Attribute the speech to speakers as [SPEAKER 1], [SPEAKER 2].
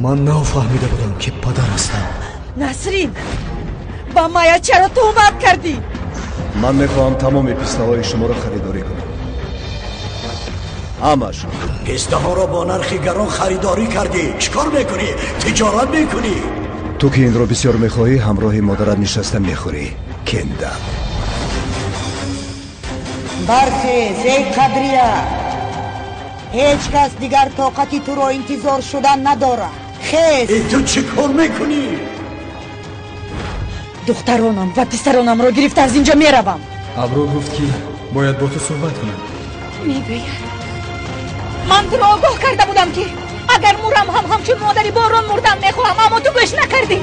[SPEAKER 1] Ман нафаҳмида будам, ки падар ҳастам.
[SPEAKER 2] Насрин, ба Майя чаро туҳмат кардӣ?
[SPEAKER 3] Ман мехоҳам тамоми пистаҳои шуморо харидорӣ кунам. Ҳамашон.
[SPEAKER 4] Пистаҳоро бо нархи гарон харидорӣ кардӣ. Чӣ кор мекунӣ? Тиҷорат мекунӣ?
[SPEAKER 3] Ту ки инро бисёр мехоҳӣ, ҳамроҳи модарат нишаста мехӯрӣ. Кендал.
[SPEAKER 5] Бархез, эй Қадрия! Ҳеҷ кас дигар тоқати туро интизор шудан надорад. Хез!
[SPEAKER 4] Эй, ту чӣ кор мекунӣ?
[SPEAKER 2] Духтаронам ва писаронамро гирифта аз инҷо меравам.
[SPEAKER 6] Абру гуфт, ки бояд бо ту суҳбат кунам.
[SPEAKER 2] Мегӯяд, ман туро огоҳ карда будам, ки агар мурам ҳам, ҳамчун модари Борон мурдан мехоҳам, аммо ту гӯш накардӣ.